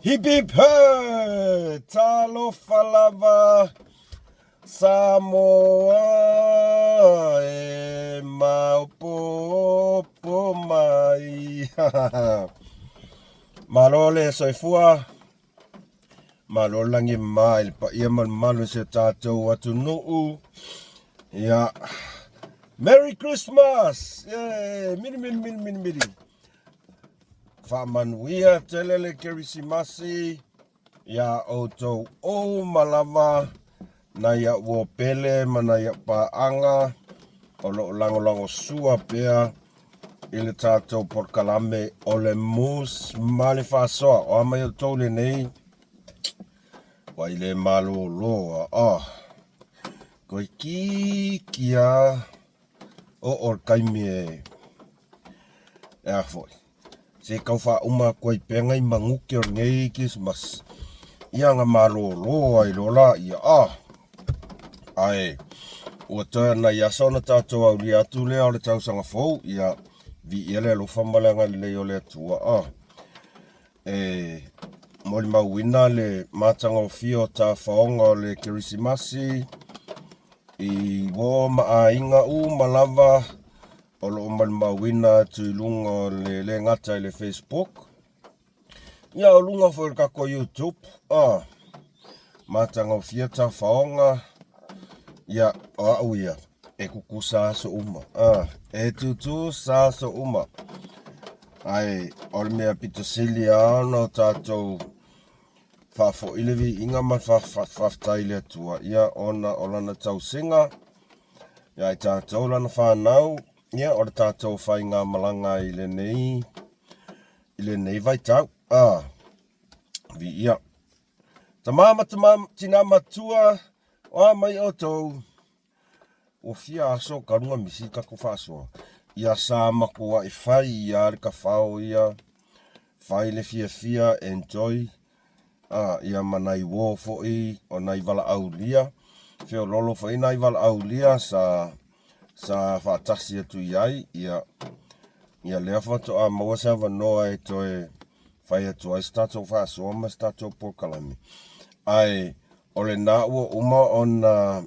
Hip hip hurray! Talofa lava Samoa e maopoopo mai. Malo le soifua, malo le lagi ma i le paia ma le mamalu o si o tatou atunuu. Ia, Merry Christmas! Yeah! Mili mili mili mili mili. Faamanuia tele le Kerisimasi iā outou uma lava, nai a'u uo pele ma nai a'u paaga o lo o lagolagosua pea i le tatou polokalame o le Moose ma le Faasoa. O a mai outou lenei? Ua i le malōlō a oh. Toeitiiti lava oo le taimi e e a foi se tau faauma atu ai pea nai manute o lenei Kerisimasi ia na malōlō ai loa laia a ae ua toe nai aso ona tatou aulia atu lea o le tausaga fou ia viia le alofa ma le agalelei o le Atua a E molimauina le matagofie o tafaoga o le Kerisimasi i uo ma aiga uma lava o lo o molimauina atu i luga o le le gata i le Facebook, ia o luga foi o le tatou YouTube, a matagofie tafaoga, ia o au ia e tutusa aso uma, a e tutusa aso uma. Ae o le mea pito sili lava ona o tatou faafoi le viiga ma le faafetai i le Atua, ia ona o Lana tausiga ia i tatou Lana fanau, ia o le tatou faigamalaga i lenei, i lenei vaitau. A, viia. Tama ma tama, tina matua, o a mai outou? Ua fia aso talu na misi tatou faasoa ia sa matuai fai ia le tafao ia fai le fiafia enjoy a ia ma nai uo foi o nai valaaulia feololo foi nai valaaulia sa sa faatasi atu i ai ia ia lea faatoa maua se avanoa e toe fai atu ai se tatou faasoa ma se tatou polokalame ae o lena ua uma ona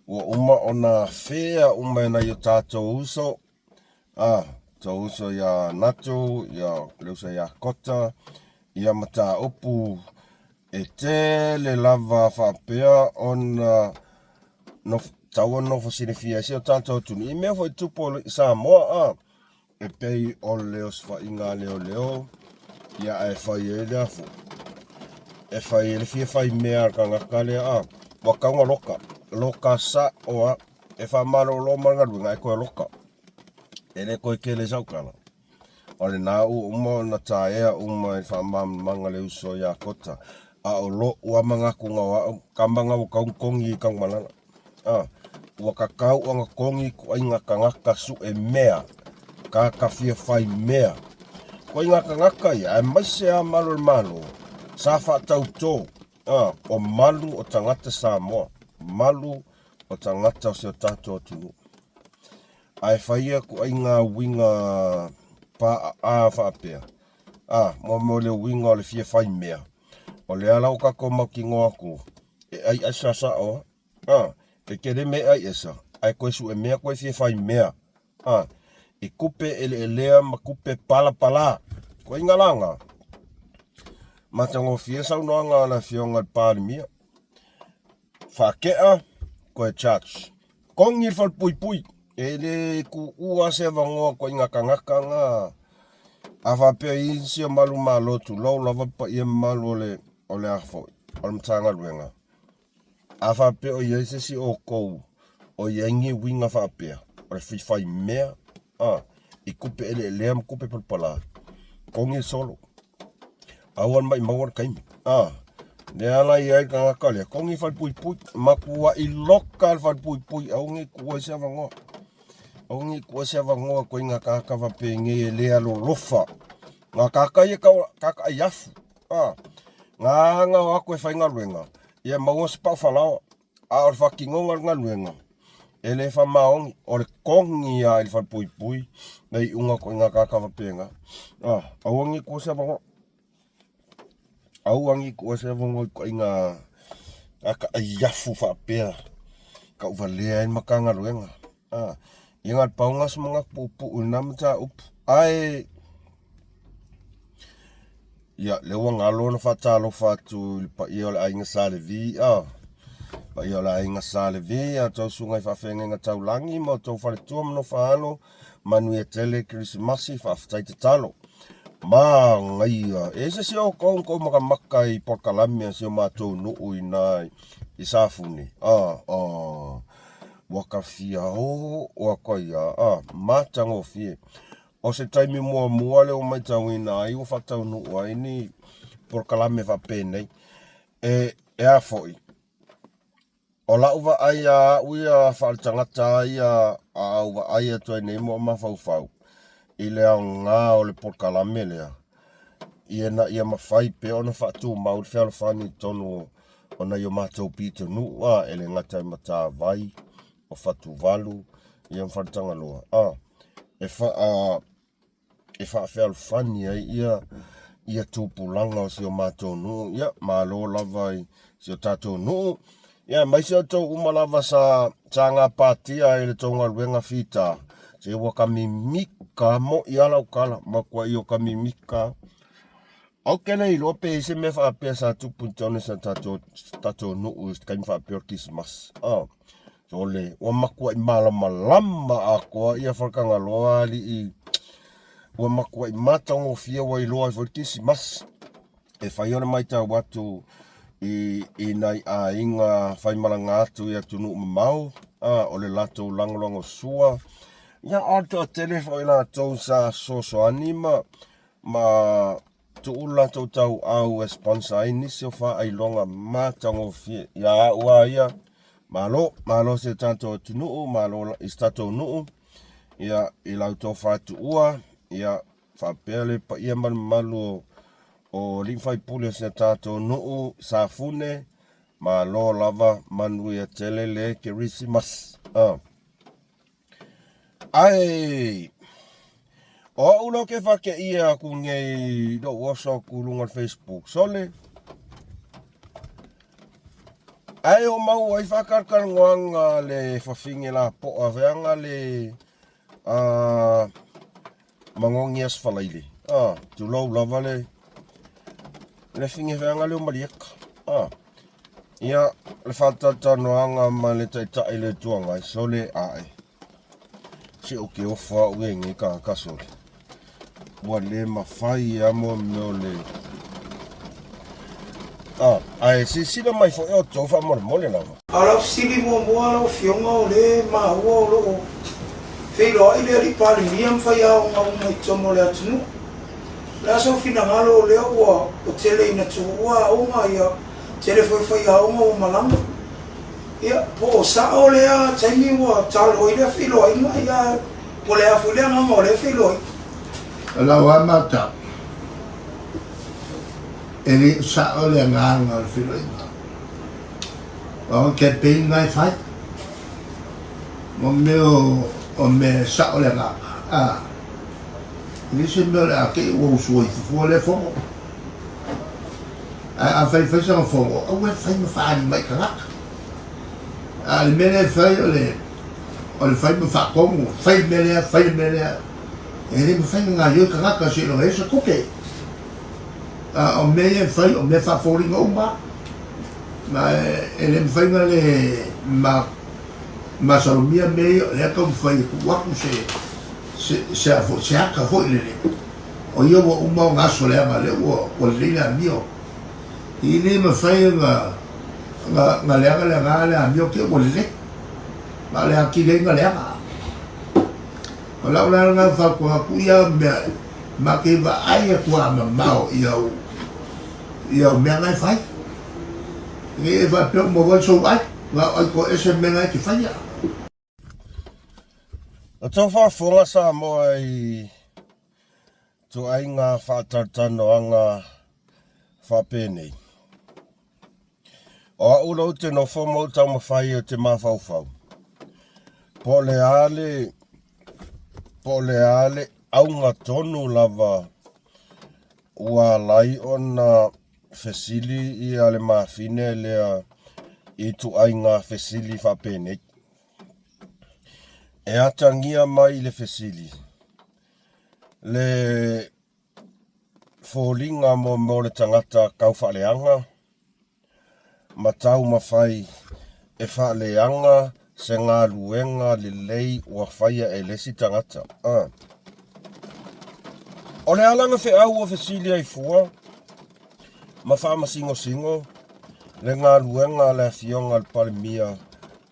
Ua uma ona afea uma e nai o tatou uso, a, tou uso iā Natu, ia le uso iā Kota, ia mataupu e tele lava faapea ona nof, tatau ona nofo silafia ai si o tatou atunuu i mea foi tupu i Samoa, a. E pei o le osofaiga a leoleo, ia ae fai ai le afu, e fai ai le fia fai mea a le tagata lea, a, ua tatau ona loka, loka sao lava, e faamalolo ma le galuega ae toe loka. E le toe tele sau tala, o lena ua uma ona taea uma e le faamalamalamaga a le uso ia Kota, a o lou lava manatu na o au, tama na ua tatau ona togi i Tanumalala. A, ua tatau ona togi ituaiga tagata sue mea, tagata fia fai mea. Ituaiga tagata ia, aemaise lava malu o le Malo, sa faatauto, a, o malu o tagata Samoa, malu o tagata o si o tatou atunuu. Ae fai ia ituaiga uiga paaa faapea, a, mo mo le uiga o le fia fai mea, o lea la ua tatou mautinoa atu, e ai aisa sao a, e tele mea e ai esa, ae toe sue mea toe fia fai mea, a, i tupe eleelea ma tupe palapala. Ituaiga la na, matagofie saunoaga a le Afioga i le Palemia, faatea, toe charge. Togi le falepuipui, e le tuua se avanoa ituaiga tagata na, a faapea i isi o malu malo tulou lava le paia mamalu o le, o le a foi, o le Matagaluega. A faapea o i ai se isi o outou o i ai ni uiga faapea, o le fai mea a, i tupe eleelea ma tupe palapala, togi le solo. Aua le maimau le taimi. A, lea la i ai le tagata lea, togi le falepuipui, matuai loka le falepuipui, aua ne i tuua ai se avanoa. Aua ne i tuua se avanoa ituaiga tagata faapenei e le alolofa. Nā tagata ia tau tagata aiafu. A, na o atu e faigaluega, ia maua se pau falaoa. A o le faatinoga o le galuega, e le faamaoni, o le togi lava i le falepuipui le iuga o ituaiga tagata faapena. A, aua ne i tuua se avanoa. Aua ne i tuua se avanoa i ituaiga ataaia faapea tauvalea ai le Matagaluega. A, ia na o le pau lena o se manatu puupuu i lena mataupu. Ae, ia, lea ua galo ona faatalofa atu i le paia o le Aiga Sa Levi, a, paia o le Aiga Sa Levi, a outou susuga i faafeagaiga taulagi ma outou faletua ma nofoaalo, Manuia tele Kerisimasi, faafetai tatalo. Manaia. E ese si outou na tou makamaka i polokalame a si o matou nuu i ina i Safune. Ah, ah. Ua ka fia oo atu ai lava. Ah, matagofie. O se taimi muamua lea ua matauina ai ua faataunuu ai ni polokalame faapenei. E, e a foi? O lau vaai ia au ia faaletagata lava ia a ou vaai atu ai nei ma ou mafaufau i le aoga o le polokalame lea, ina ia mafai pea ona faatumau le fealofani i totonu o nai o matou pitonuu a, e le gata i Matavai, o Fatuvalu, ia ma Faletagaloa a, e faa e faafealofani ai ia ia tupulaga o si o matou nuu. Ia, malo lava i si o tatou nuu. Ia, aemaise outou uma lava sa sa gapatia i le tou galuega fita. Se ua ka mimika moʻi lava lau tala, matuai o ka mimika. Ou te le iloa pe i ai se mea faapea sa tupu i totonu o si o tatou tatou nuu i se taimi faapea o le Kerisimasi. Oh. Sole, ua matuai malamalama atoa ia Faletagaloa alii. Ua matuai matagofie ua iloa ai foi le Kerisimasi. E fai o le matau atu i, i nai aiga faimalaga atu i atunuu mamao, a, o le latou lagolagosua. Ia, a o le toatele foi latou sa fesoasoani ma, ma tuu le latou tauau e sponsor ai nisi o faailoga matagofie. Ia au lava ia, malo, malo i si o tatou atunuu, malo i si tatou nuu, ia, i la outou faatuua, ia, faapea le paia ma le mamalu o, o alii ma faipule o si o tatou nuu, Safune, malo lava, manuia tele le Kerisimasi. Ah. Ae, o au la ou te faateia atu nei i lou oso atu i luga o le Facebook, sole, ae o maua ai faatalatalanoaga a le fafine lapoa feaga le uh, Magogi Asofalaile, ah, tulou lava le le fine feaga lea o Malieka. Ah, ia, le faatalatalanoaga ma le Taitai le Itu Agai, sole ae. Se o ke ofo au e nei tagata sole. Ua le mafai lava mo mea o le... Ah, ae silasila mai foi outou faamolemole lava. A o lau fesili muamua lau Afioga o lea e maua o lo o feiloai le Alii Palemia ma faiaoga uma i totonu o le atunuu. O le a sou finagalo o lea ua tele ina tuua aoga, ia tele foi faiaoga ua malaga. Ia, po o sao lea taimi ua talo ai lea feiloaiga, ia, po o le a foi le agaga o lea feiloaiga. O lau lava matau, e le o sao le agaga o le feiloaiga. O le campaign lena e fai. Mo mea o mea e sao le agaga, a, e leai se mea o le a te i ua usu ai fua lea fono. Ae a fai fai sana fono, aua e fai ma faaali mai i tagata. A o le mea lea e fai o le, o le fai ma faatonu, fai le mea lea, fai le mea lea. E le mafai ona gaoioi tagata seiloga e i ai se tupe. A o mea ia e fai, o mea faafoliga uma. Ma e le mafai ona le ma, masalomia mea ia, o lea e taumafai e tuu atu se, se, se, a foi, se ata foi lele. O ia ua uma ona aso leaga, lea ua, ua lelei le amio. E le mafai ona, ona, ona leaga le agaga le amio te i ua lelei. Ma o le atili ai ona leaga. O lau la lena fautuaga atu ia mea, ma te vaai atu a mamao i au, i au mea na e fai. Ne i e faapea ua maua ai sou ai, na o ai toese mea na e te faia. Na tou faafofoga Samoa i ituaiga faatalatalanoaga faapenei. O au la ou te nofo ma ou taumafai ou te mafaufau, po o le a le, po o le a le auga tonu lava ua ala ai ona fesili ia le mafine lea i ituaiga fesili faapenei. E atagia mai i le fesili le foliga mo le tagata tau faaleaga ma taumafai e faaleaga se galuega lelei ua faia e le isi tagata. A. O le alaga feau ua fesili ai fua ma faamasigosigo le galuega a le Afioga i le Palemia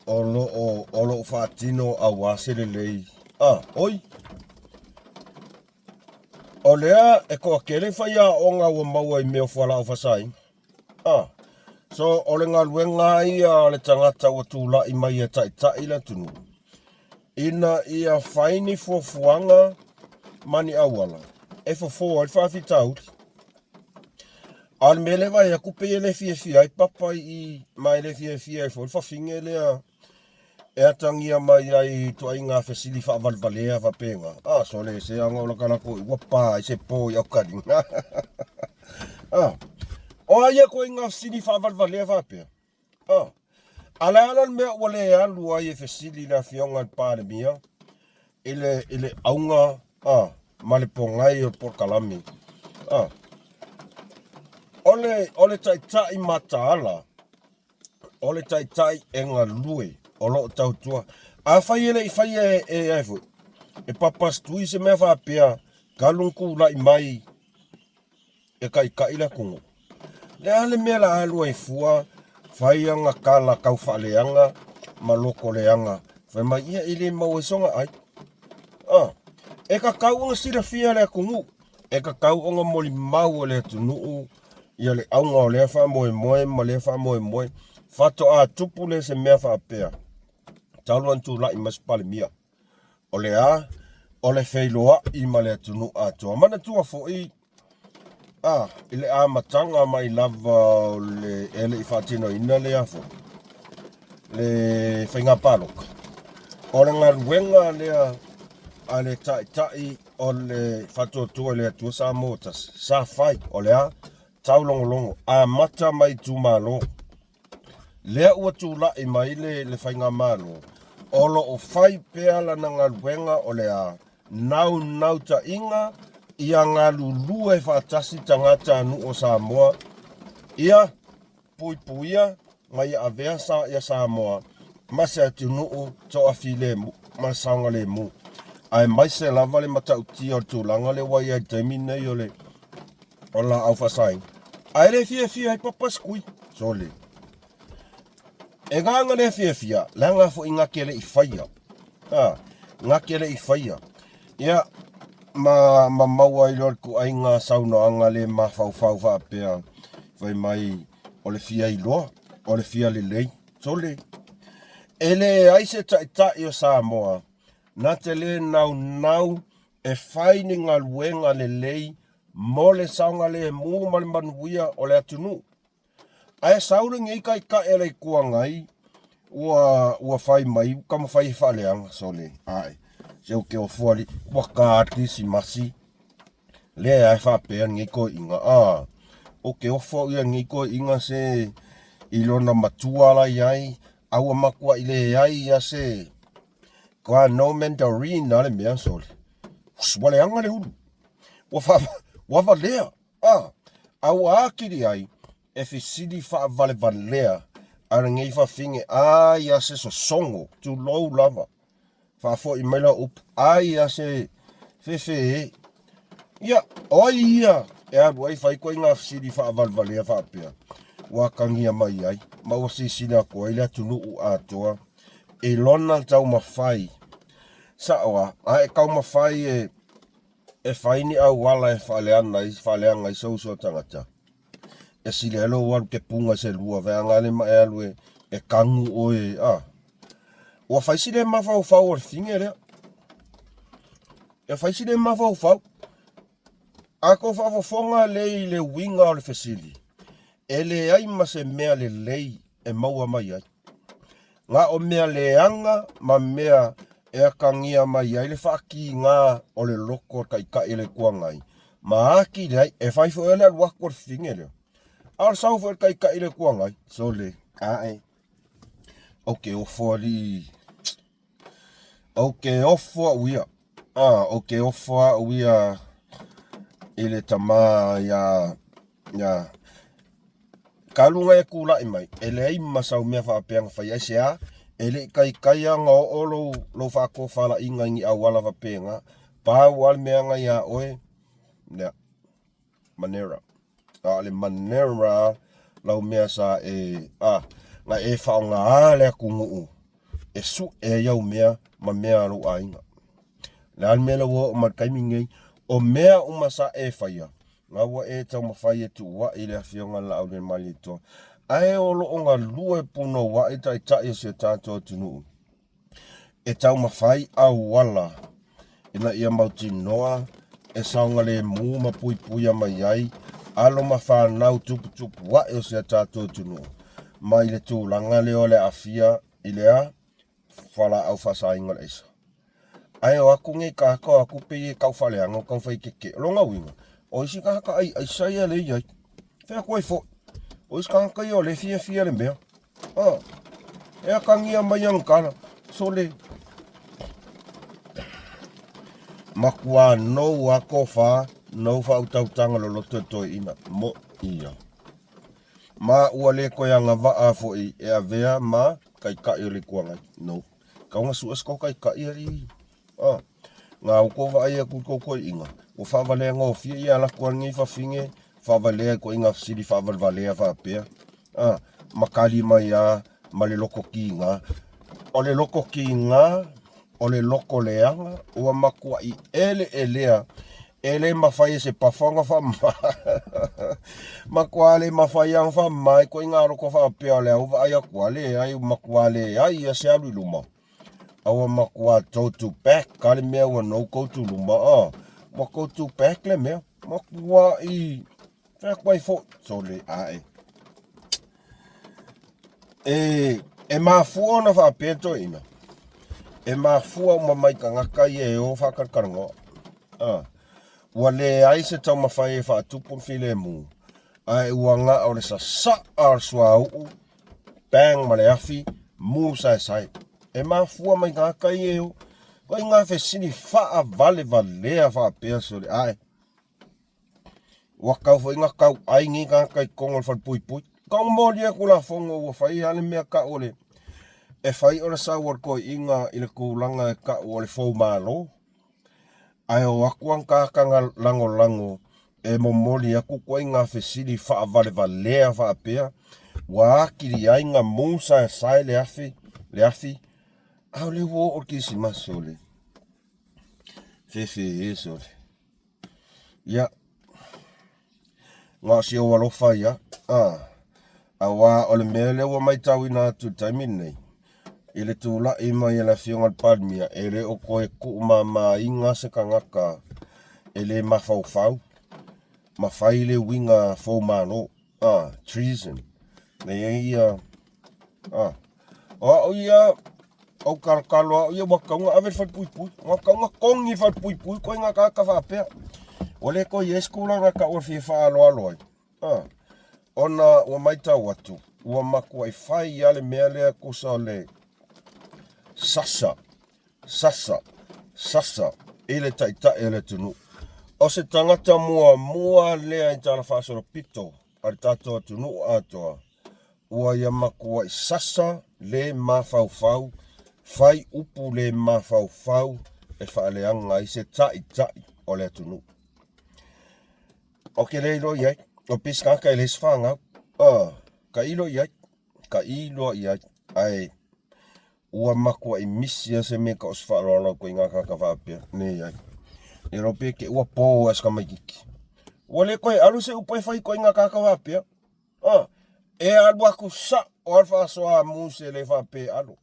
o lo o, o lo o faatino auā se lelei. A. Oi! O lea e toatele faiaoga ua maua i mea o fualaau faasaina. Ah. So, o le galuega ia a le tagata ua tulai mai e taitai le atunuu, ina ia fai ni fuafuaga ma ni auala e fofo ai le faafitauli. A o le mea lea e vaai atu pei e le fiafia ai Papa i i, ma e le fiafia ai foi le fafine lea e atagia mai ai i ituaiga fesili faavalevalea faapena. Ah, sole se aga o lakalaka ua pa ai se po i aukaliga. Ah, o ai ia ituaiga fesili faavalevalea faapea? Ah, a le a la le mea ua le alu ai e fesili le Afioga i le Palemia i le, i le auga ah, ma le pogai o le polokalame. Ah, o le, o le taitai mataala o le taitai e galue o lo o tautua. Afai e le i faia e, e ai foi, e papastui se mea faapea, talu ona tulai mai e taitai le atunuu. Le a le mea la alu ai fua, fai ana tala tau faaleaga ma loto leaga, fai mai ia e le maua ai sona ai. Ah, e tatau ona silafia e le atunuu, e tatau ona molimau e le atunuu ia le auga o lea faamoemoe ma lea faamoemoe. Faatoa tupu lea se mea faapea talu ona tulai mai se Palemia. O le a? O le feiloai ma le atunuu atoa. Manatua foi a, i le amataga mai lava o le e le i faatinoina lea foi le faiga palota. O le galuega lea a le taitai o le Faatuatua i le Atua Samoa Tasi, sa fai, o le a? Taulogologo, amata mai itumalo. Lea ua tulai mai le, le faigamalo, o lo o fai pea lana galuega o le a? Naunautaiga ia galulue faatasi tagatanuu o Samoa, ia puipuia ma ia avea sa ia Samoa ma se atunuu toafilemu ma saogalemu, aemaise lava le matautia o le tulaga lea ua i ai i le taimi lenei o le o laau faasaina. Ae le fiafia ai papa squee. Sole. E ganga le fiafia, leaga foi nga ke le i faia. Ha, nga ke le i faia. Ia, ma, ma maua ai loa le ituaiga saunoaga le mafaufau faapea, fai mai, o le fia iloa, o le fia lelei. Sole, e leai se taitai o Samoa na te le naunau e fai ni galuega lelei mo le saogalemu ma le manuia o le atunuu. Ae sau lenei taitai a le Itu Agai ua, ua fai mai, ua taumafai e faaleaga, sole, ae, se ou te ofo alii, ua ta Kerisimasi, lea e faapea lenei toeaina, a, ou te ofo au ia lenei toeaina se i lona matua la i ai, a ua matuai leai ia se, Kua no mandarin a le mea, sole, ua leaga le ulu, ua fa, ua valea. A, a ua atili ai e fesili faavalevalea a lenei fafine, ai a se sosogo, tulou lava, faafoi mai lau upu, ai a se fefe e. Ia, o ai ia e alu ai fai ituaiga fesili faavalevalea faapea, ua atagia mai ai, ma ua silasila atu ai le atunuu atoa i lona taumafai. Sao a, a e taumafai e E fai ni auala e faaleaga ai, faaleaga ai sou uso a tagata. E sili ai lou alu kepuga i se lua veaga le ma e alu e, e kanu oe, a. Ua fai si le mafaufau o le fine lea. E fai si le mafaufau. A tou faafofoga lelei i le uiga o le fesili, e leai ma se mea lelei e maua mai ai. Na o mea leaga ma mea e atagia mai ai le faatiga o le loto o le Taitai o le Itu Agai, ma atili ai, e fai foi le alu atu o le fafine lea. A o le sau foi o le Taitai i le Itu Agai, sole, ae, ou te ofo alii, ou te ofo au ia, a, ou te ofo au ia i le tama ia, ia, talu ona e tulai mai, e leai ma sau mea faapea na fai ai se a, e le i taitai lava ona oo lou, lou faatofalaiga i ni auala faapena, pau lava le mea na ia oe, lea. Manera. A o le manera lau mea sa e, a, na e faaaogaā le atunuu e suʻe ai au mea ma mea a lou aiga. O le a le mea lea ua oo mai i le taimi lenei, o mea uma sa e faia, na ua e taumafai e tuuaʻi i le Afioga i le Laaulialemalietoa. Ae o lo o galue punouaʻi taitai o si o tatou atunuu e taumafai auala ina ia mautinoa e saogalemu ma puipuia mai ai alo ma fanau tuputupu ae o si a tatou atunuu mai le tulaga lea o le aafia i le a fualaau faasaina o le aisa. Ae o atu nei tagata o atu pei e tau faaleaga o taumafai e tetee. O lona uiga, o isi tagata ai aisa ia lea e i ai. Fai atu ai foi, o isi tagata ia o lea e fiafia le mea. Ah, e akagia mai ana tala, sole. Matua nou a tofa, nou faautautaga loloto e toeaina, mo ia. Ma ua le toe agavaa foi e avea ma taitai o le Itu Agai. No. Kau na sue se taitai alii. Ah, na outou vaai atu i tou toeaiina, ua faavalea gofie ia alu atu lava lenei fafine, faavalea i ituaiga fesili faavalevalea faapea, ah, ma tali mai lava ma le loto kiga. O le loto kiga, o le loto leaga, ua matuai eleelea, e le mafai e se pafa ona faamama. Matua le mafai lava ona faamama ituaiga loto faapea o le a ou vaai atu lava, leai, ua matua leai lava se alu i luma. A ua matua go to back ka le mea ua no go to luma a. Ua go to back le mea. Matua i fai atu ai foi. Sole ae. E, e mafua ona faapea toeaina. E mafua uma mai tagata ia e o faatalatalanoa. A. Ua leai se taumafai e faatupu le filemu. Ae ua na o le sasaa o le suauu bang ma le afi, mu saesae. E mafua mai tagata ia e o. Oi ngā fesili faavalevalea faapea sole ae. Ua tau foi na tau ai nei tagata i totonu o le falepuipui. Kau momoli atu lafoga ua fai lava le mea tau o le e fai o le sau o le toeaina i le tulaga e tau o le foumalo. Ae o atu ana tagata lagolago e momoli atu ituaiga fesili faavalevalea faapea, ua atili ai na mu saesae le afi, le afi, a o lea ua oo le Kerisimasi o le fefe e sole. Ia, na o si ou alofa ia, a, aua o le mea lea ua matauina atu i le taimi lenei, i le tulai mai a le Afioga i le Palemia, e le o toe tuumamaina se tagata e le mafaufau ma fai le uiga foumalo, a, treason. Lea ia, a, o au ia, ou talotalo au ia, ua tatau ona ave le falepuipui, ua tatau ona togi le falepuipui ituaiga tagata faapea. Ua le toe i ai se tulaga e tau o le fia faaaloalo ai. A, ona ua matau atu, ua matuai fai lava le mea lea tusa o le sasa, sasa, sasa i le taitai o le atunuu. O se tagata muamua lea i tala faasolopito a le tatou atunuu atoa, ua ia matuai sasa le mafaufau, fai upu le mafaufau e faaleaga ai se taitai o le atunuu. Ou te le iloa i ai. O Pisikaka e leai se fanau. Ah, ka iloa i ai. Ka iloa i ai. Ae ua matuai misi lava se mea ka o se faaaloalo atu i ngā kākā faapea. Leai. E iloa pe ke ua pō a se tamaititi. Ua le toe alu se upu e fai atu ai ngā kākā faapea. Ah, e alu atu sao lava le faasoa a Muse le faapea e alu.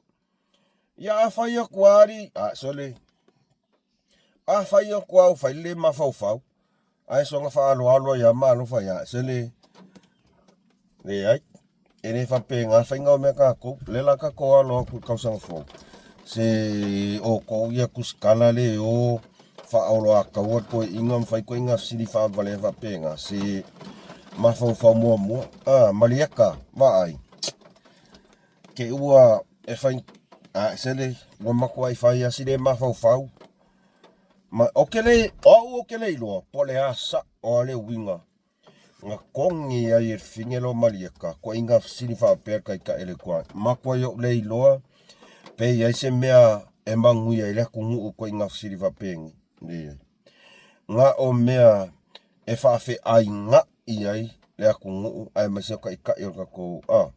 Ia a fai atu lava alii, ah, sole. A fai atu au fai le mafaufau, ae soona faaaloalo ai lava ma alofa ia se le leai. E le faapena faiga o mea tatou. O lea la tatou alo atu i le tausaga fou, se outou ia tusitala le o faaoloataua toeaiina ma fai ituaiga fesili faavalea faapena, se Mafaufau muamua, a, malieka, vaai, ke ua e fai, a, sele, ua makuai fai a si le mafaufau. Ma, o ke le, o au o ke le iloa, po le a sa, o a le uiga, nga kogi ai e le fine lo malieka, ko inga fesili faapea le taitai le Itu Agai. Makuai ou le iloa, pe i ai se mea e manuia ai le atunuu ko inga fesili faapeni. Leai. Nga o mea e faafeaiga'i ai le atunuu aemaise o taitai o le tatou a.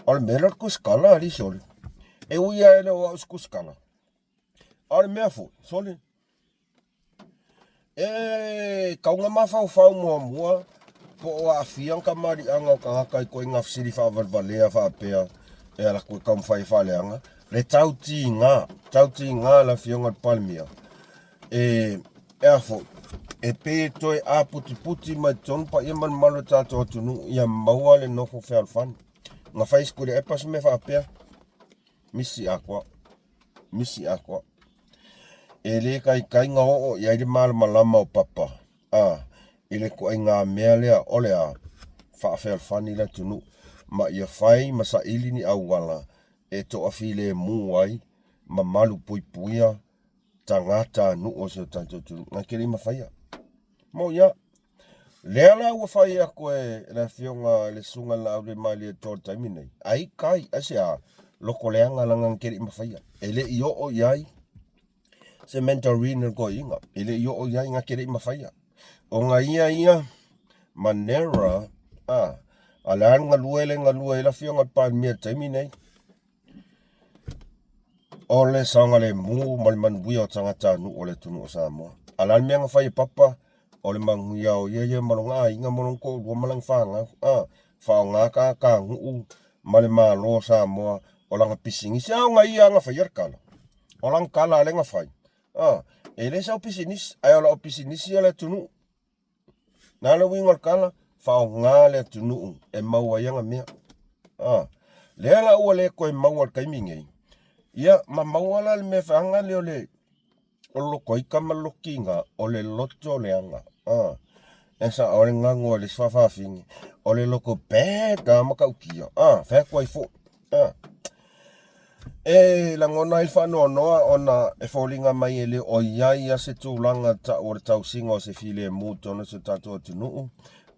O le mea lea o le kusikala alii sole. E ui lava e le o au se kusikala, a o le mea foi, sole, e tau na mafaufau muamua po o aafia ni tamaliiaga o tagata i ituaiga fesili faavalevalea faapea e alu atu e taumafai e faaleaga le tautiga, tautiga a le Afioga i le Palemia e e a foi, e pei e toe aputiputi mai totonu paia ma le mamalu o le tatou atunuu ia maua le nofo fealofani. Na fai e Tuilaepa se mea faapea, misi atoa, misi atoa. E le taitai na oo i ai le malamalama o Papa a i le ituaiga mea lea o le a faafealofani le atunuu ma ia fai ma saili ni auala e toafilemu ai ma malupuipuia tagata nuu o si o tatou atunuu. Na te le i mafaia. Mo ia, lea la ua fai atu e le afioga i le Susuga i le Laaulialemalietoa i le taimi nei, ai kai, aisea, loko leaga leaga na te le i mafaia. E le i oo i ai se mentoring a le toeaina, e le i oo i ai, na te le i mafaia. Ona ia ia manera, a, a le a le galue le galue ai le afioga i le Palemia i le taimi nei. O le saogalemu ma le manuia o tagatanuu o le atunuu o Samoa. A o le a le mea na fai e Papa? O le manuia o ia ia ma lona aiga ma lona toalua ma lana fanau. A, faaaoga tagatanuu ma le Malo o Samoa o lana pisinisi. A o na ia na faia le tala. O lana tala lea na fai. A, e le sau pisinisi, ae o lau pisinisi o le atunuu. Na le uiga o le tala, faaaoga le atunuu e maua ai ana mea. A, lea la ua le toe maua i le taimi nei, ia ma maua la le mea feaga lea o le o le lotoita ma le lotiga, o le loto leaga. A, e sao ai le ganu a le isi faafafine, o le loto bad lava matautia. A, fai atu ai foi. A. E lagona ai le faanoanoa ona e foliga mai e le o i ai lava se tulaga tau o le tausiga o se filemu i totonu o si o tatou atunuu,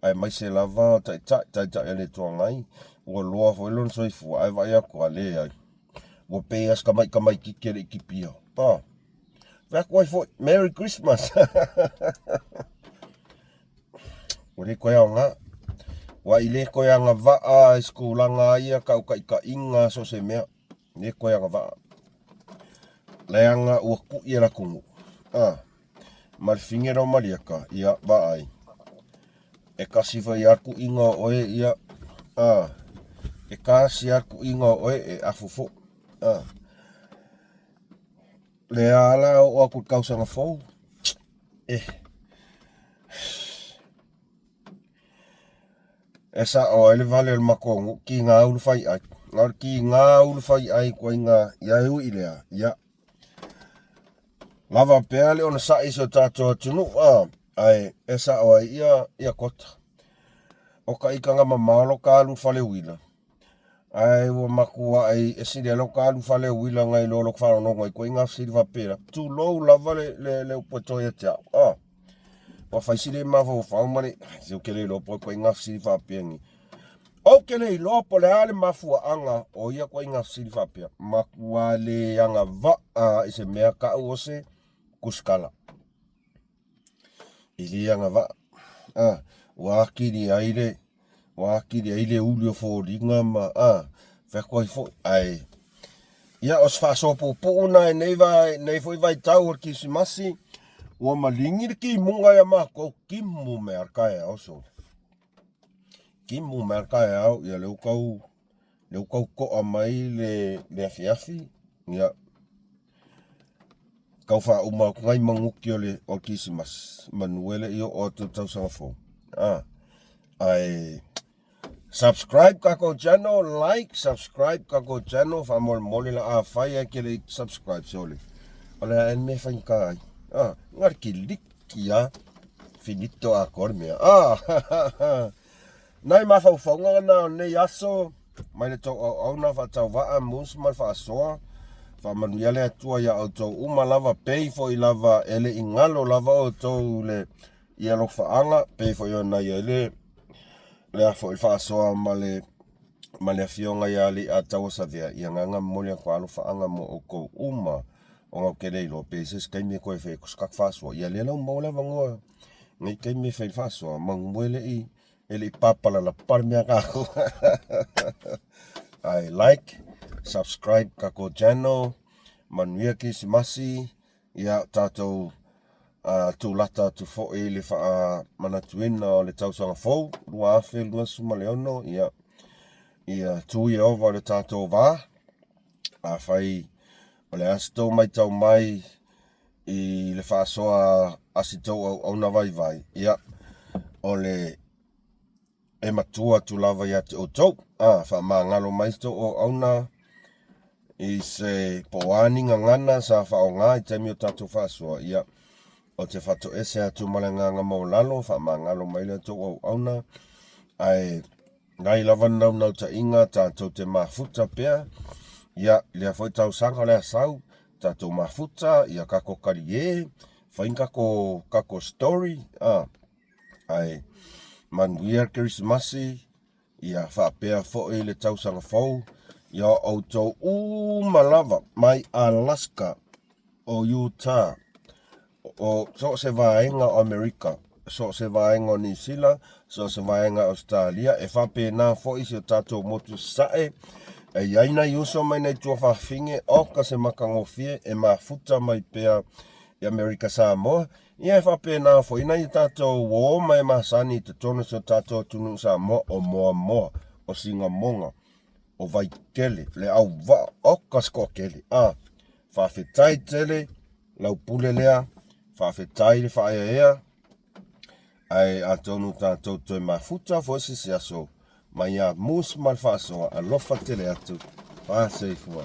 aemaise lava o taitai, taitai a le Itu Agai, ua loa foi lona soifua, ae vaai atu lava, leai. Ua pei lava se tamai tamaitiiti e le i kipia. A, fai atu ai foi, Merry Christmas! Ua le toe aoga. Ua i le toe agavaa i se tulaga ia tautaitaiga so o se mea. Le toe agavaa. Leaga ua kui e le atunuu. A, ma le fine o Malieka, ia, vaai. E kasi foi lava le kuiga o oe, ia, a, e kasi lava le kuiga o oe, e afu foi. A, lea la oo atu i le tausaga fou, eh, E sao ai le vale o le matou nuu, kiga ulu fai ai. Na o le kiga ulu fai ai ituaiga ia e ui lea, ia. Lava pea le onosai i si o tatou atunuu, a, ae e sao ai ia, ia kota. O ka ikaga mamao lo ka alu i le fale uila, Ae ua matuai e sili ai lou alu fale uila nai lo lou faalogologo ai ituaiga fesili faapela. Tulou lava le, le, le upu e toe ia te au. Ah. Ua fai sili mafaufau ma le, se ou te le iloa po o ituaiga fesili faapea ni. Ou te le iloa po o le a le mafuaaga o ia ituaiga fesili faapea. Matua le agavaa i se mea tau o se kusikala. E le agavaa. Ah, ua atili ai le, ua atili ai le uli o foliga ma, ah, fai atu ai foi. Ae, ia, o se faasoa puupuu na i nei, vai, nei foi vaitau o le Kirisimasi, ua maligi le timuga ia matou, timu mai lava le taeao sole. Timu mai lava le taeao, ia lea ua tau, lea ua tau toa mai le, le afiafi, ia, Tau faauma atu nai manuti o le o Kirisimasi, manu e le i oo atu i le tausaga fou. Ah, ae subscribe tatou channel, like, subscribe tatou channel, faamolemole la afai ae ke le i subscribe sole. O le a e le mea faigata ai. Ah, na o le kiliki lava. Finito atoa le mea. Ah! Nai mafaufauga na o lenei aso, mai le tou auauna faatauvaa, mus ma le faasoa, faamanuia le Atua ia outou uma lava, pei foi lava e le i galo lava outou le i alofaaga, pei foi ona i ai le le a foi le faasoa ma le ma le afioga ia Leiataua Savea, ia agaga momoli atu alofaaga mo outou uma, ona ou te le iloa pe i ai se isi taimi e toe fai atu se tatou faasoa, ia lea la ua maua le avanoa nei taimi e fai ai le faasoa, manu e le i e le i papalalapa le mea tatou. Ae like, subscribe tatou channel, manuia Kerisimasi, ia tatou uh, tulata atu foi i le faamanatuina o le tausaga fou 2026, ia ia tu Ieova o le tatou va. Afai o le a se tou matau mai i le faasoa a si tou auauna vaivai, ia, o le e matua atu lava ia te outou. A, faamagalo mai si tou auauna i se po o a ni gagana sa faaaoga i taimi o tatou faasoa, ia, ou te fatoese atu ma le agaga maualalo, faamagalo mai le tou auauna, ae Nai lava le naunautaiga tatou te mafuta pea, ia, lea foi tausaga o le a sau, tatou mafuta, ia kako talie, fai ni kako, kako story, a, ae manuia le Kerisimasi, ia faapea foi le tausaga fou, ia outou uma lava mai Alaska, o Utah, o so o se vaega o Amerika, so o se vaega o Niu Sila, so o se vaega o Ausetalia, e faapena foi si o tatou motu sasae, e i ai nai uso mai nai tuafafine, oka se matagofie e mafuta mai pea i Amerika Samoa, ia e faapena foi nai o tatou uo ma e masani i totonu o si o tatou atunuu Samoa, o Moamoa, o Sinamoga, o Vaitele, Leauvaa, oka se toatele, a, faafetai tele. Lau pule lea, faafetai le faaeaea, ae atonu tatou toe mafuta foi se isi aso mai ia Moose ma le faasoa, alofa tele atu, faasoifua.